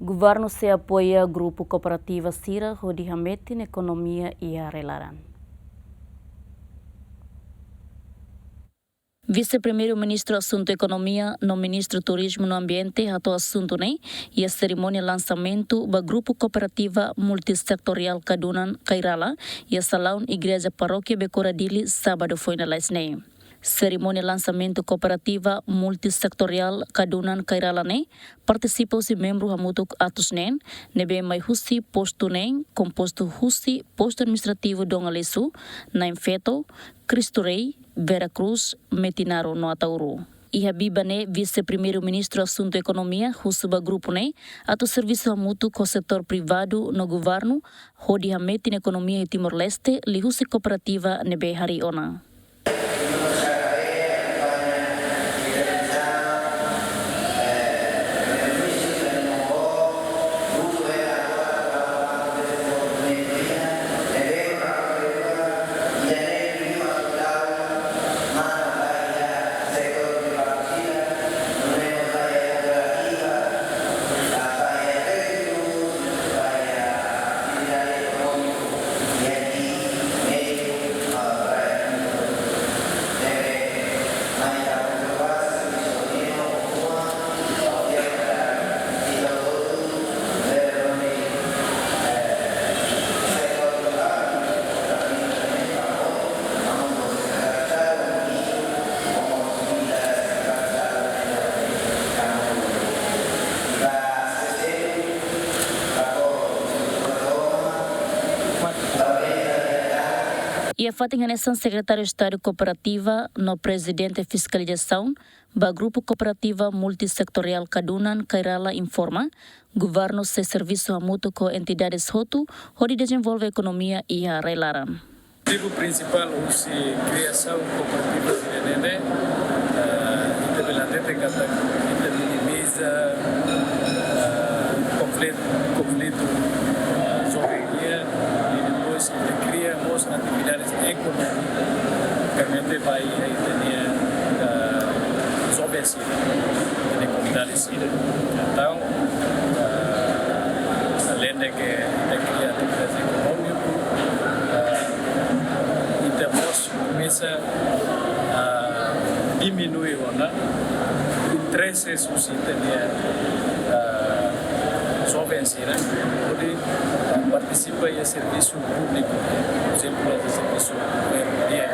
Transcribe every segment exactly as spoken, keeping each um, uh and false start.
Governu sei apoia grupu kooperativa sira hodi hametin ekonomia iha rai-laran. Vise-Primeiru-Ministru Asuntu Ekonomia no Ministru Turizmu no Ambiente hato'o asuntu ne'e iha serimónia lansamentu ba grupu kooperativa multisetoriál Kadunan Kairala iha salaun Igreja Parókia Becora Dili, sábadu foin lalais ne'e. Serimónia lansamentu kooperativa multisetoriál Kadunan Kairala ne'e partisipa husi membru hamutuk atus neen, ne'ebé mai husi postu neen, kompostu husi postu administrativu Dom Aleixo, Nain Feto, Cristo Rei, Vera Cruz, Metinaro no Ataúro. Iha biban ne'e, Vise-Primeiru-Ministru Asuntu Ekonomia husu ba grupu ne'e atu servisu hamutuk ho setór privadu no governu hodi hametin ekonomia iha Timor-Leste liuhusi kooperativa ne'ebé harii ona. Iha fatin hanesan, Sekretáriu Estadu Kooperativa no Prezidente Fiskalizasaun ba grupu kooperativa multisetoriál Kadunan Kairala informa, governu sei servisu hamutuk ho entidades hotu hodi dezenvolve ekonomia iha rai-laran. Motivu prinsipál husi kriasaun kooperativa ida-ne'e, eh, ita bele hatete katak ita minimiza, eh, konflitu, konflitu, eh, joven nian, i depois ita kria mós atividades ekonomia, kaminda ba ita-nia, eh, joven sira, ita-nia komunidade sira. Entaun, eh, aleinde ke ita kria atividade ekonomia, eh, ita mós komesa, ah, diminui ona interese husi ita-nia, ah, joven sira hodi partisipa iha servisu públiku, por ezemplu, iha servisu governu nian.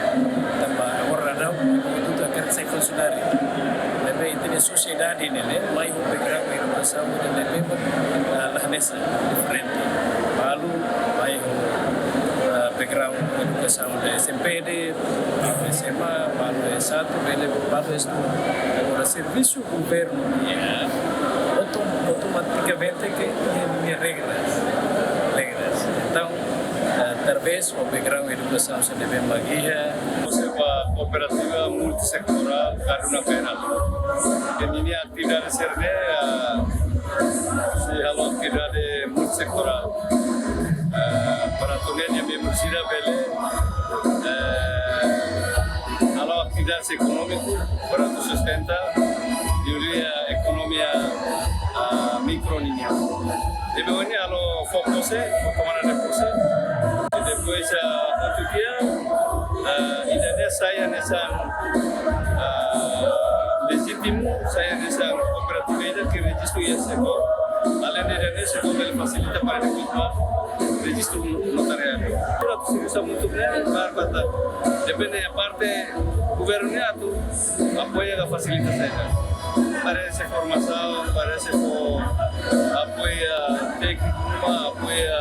Tanba agora daudaun ita hakarak sai funsionáriu. Maibé ita-nia sosiedade ne'e, ne'e mai ho background edukasaun ida-ne'ebé, ah, la hanesan, diferente. Balu mai ho, ah, background edukasaun S M P de'it, S M A, balu S satu, bele balu S dua. Agora, servisu governu nian, oto-, automatikamente ke iha nia regras, regras. Entaun, eh, talvés ho background edukasaun sira ne'ebé mak iha. Husi kooperativa multisetoriál Kadunan Kairala. Ita-nia atividade sira-ne'e, eh, sei halo atividade multisetoriál. Eh, para atu nia membru sira bele, eh, halo atividade ekonomia para atu sustenta, di'ak liu ekonomia, ah, mikro nian. Entaun, ohin halo foku se, foku mana de pose. I depois, ah, outro dia, ah, ida-ne'e sai hanesan, ah, lejítimu, sai hanesan kooperativa ida ke rejistu iha SECOB. Aleinde ida-ne'e, SECOB bele fasilita para depois ba rejistu notariadu. Para atu servisu hamutuk ne'e, para, para, depende parte governu nian atu apoia ka fasilita saida. Parese formasaun, parese fó apoiu tékniku, apoiu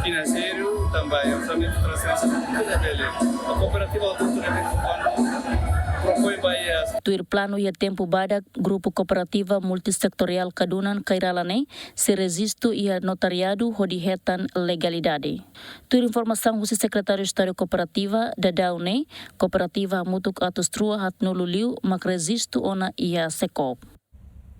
finanseiru, tanba orsamentu transferénsia tuir bele. A kooperativa hotu-hotu deve kuandu propoin ba iha. Tuir planu iha tempu badak, grupu kooperativa multisetoriál Kadunan Kairala ne'e sei rejistu iha notariadu hodi hetan legalidade. Tuir informasaun husi Sekretáriu Estadu Kooperativa, daudaun ne'e, kooperativa hamutuk atus rua haatnulu liu mak rejistu ona iha SECOB.